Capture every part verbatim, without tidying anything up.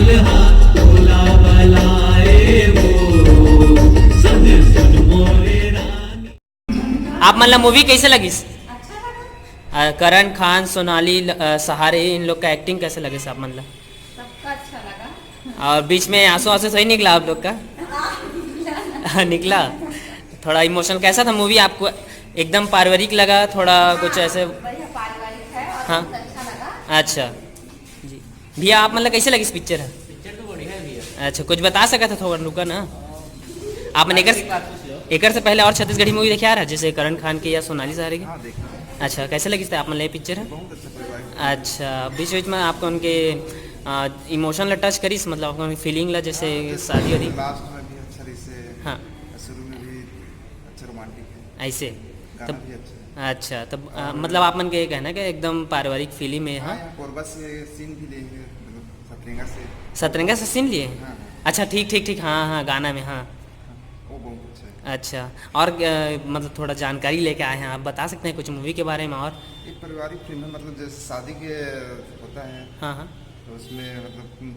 बोला बलाए वो, सब सुन मोरे रानी। आप मन ला मूवी कैसे लगिस? अच्छा लगा। अ, करण खान, सोनाली, ल-, अ, सहारे, इन लोग का एक्टिंग कैसे लगिस आप मन ला? सबका अच्छा लगा। और बीच में आंसू आंसू सही निकला आप लोग का? हाँ, निकला। निकला। थोड़ा इमोशनल कैसा था मूवी आपको? एकदम पारिवारिक लगा, थोड़ा कुछ हाँ, ऐसे? बढ़िया पारिवारिक है और हाँ। बहुत अच्छा लगा। अच्छा जी। भैया, आप मन ला कैसे लगिस पिक्चर ह? पिक्चर तो बढ़िया है भैया। अच्छा, कुछ बता सकत ह थोड़ा, रुका ना। आप मन एकर, एक बात पूछ लो। एकर से पहले और छत्तीसगढ़ी मूवी देखे आ रहा, जैसे करण खान की या सोनाली सहारे की? हाँ, देखा। अच्छा, कैसे लगिस था आप मन ला ये पिक्चर ह? बहुत अच्छा परिवार। अच्छा, बीच बीच में आपको उनके, आ, इमोशन ला टच करिस, मतलब आपको उनकी फीलिंग ला, जैसे हाँ, जैसे शादी वादी? लास्ट में भी अच्छा रहिस हे, हाँ। शुरू में भी अच्छा रोमांटिक है। ऐसे? गाना तब भी अच्छा है। अच्छा, तब, आ, और मतलब आप मन के ये कहना कि एकदम पारिवारिक फिल्म है, हाँ, हाँ? यहाँ कोरबा से सीन भी लिए हैं, मतलब सतरंगा से। सतरंगा से सीन लिए हैं? हाँ, हाँ। अच्छा, ठीक, ठीक, ठीक, हाँ, हाँ, गाना में, हाँ। हाँ, वो बहुत अच्छा है। अच्छा, और, अ, मतलब थोड़ा जानकारी लेके आए हैं, आप बता सकते हैं कुछ मूवी के बारे में और? एक पारिवारिक फिल्म है, मतलब जैसे शादी के होता है, हाँ, हाँ। तो उसमें मतलब, हम्म,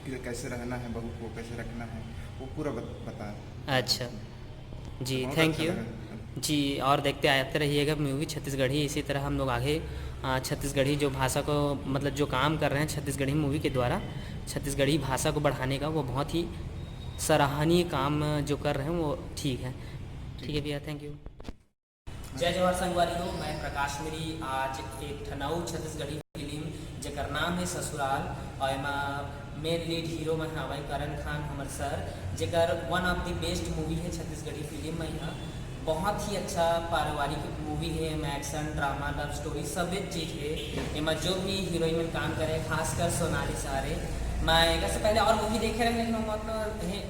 कि कैसे रहना है, बहू को कैसे रखना है, वो पूरा बत-, बताया। अच्छा जी, बहुत thank अच्छा you। लगा। जी, और देखते आते रहिएगा मूवी छत्तीसगढ़ी। इसी तरह हम लोग आगे, आ, छत्तीसगढ़ी जो भाषा को, मतलब जो काम कर रहे हैं छत्तीसगढ़ी मूवी के द्वारा, छत्तीसगढ़ी भाषा को बढ़ाने का, वो बहुत ही सराहनीय काम जो कर रहे हैं, वो ठीक है। ठीक है भैया, thank you। जय जोहार संगवारी हो, मैं प्रकाश मिरी। आज एक ठन अउ छत्तीसगढ़ी फिल्म जेकर नाम है ससुराल, और एमा मेन लीड हीरो में हवय करण खान हमर सर, जेकर one of the best movie है छत्तीसगढ़ी फिल्म में। यहाँ बहुत ही अच्छा पारिवारिक मूवी है, एमा एक्शन, ड्रामा, लव स्टोरी, सभी चीज़ है। एमा जो भी हीरोइन में काम करे, खासकर सोनाली सहारे, मैं एकर से पहले और मूवी देखे रहे, लेकिन हम मतलब हे,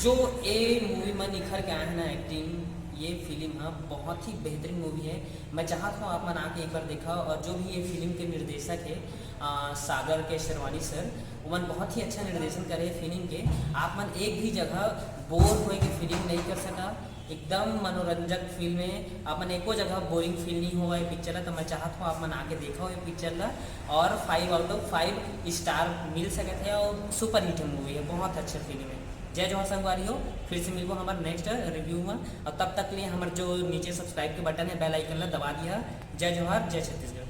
जो ए मूवी में निखर के आए हैं ना एक्टिंग, ये फिल्म ह बहुत ही बेहतरीन मूवी है। मैं चाहत हूँ आप मन आके एक बार देखा, और जो भी ये फिल्म के निर्देशक है, आ, सागर के शेरवानी सर, उमन बहुत ही अच्छा निर्देशन करे हे फिल्म के। आप मन एक भी जगह बोर होए के फीलिंग नहीं कर सका, एकदम मनोरंजक फिल्म है। आप मन एको जगह बोरिंग फील नहीं होगा ये पिक्चर ला, तो मैं चाहत हूँ आप मन आके देखो ये पिक्चर ला, और five out of five star मिल सकत है, और सुपर हिट मूवी है, बहुत अच्छा फिल्म है। जय जोहार संगवारी हो, फिर से मिलबो हमारे नेक्स्ट रिव्यू में, और तब तक के लिए हमारे जो नीचे सब्सक्राइब के बटन है, बेल आइकन ला दबा दिया। जय जोहार, जय छत्तीसगढ़।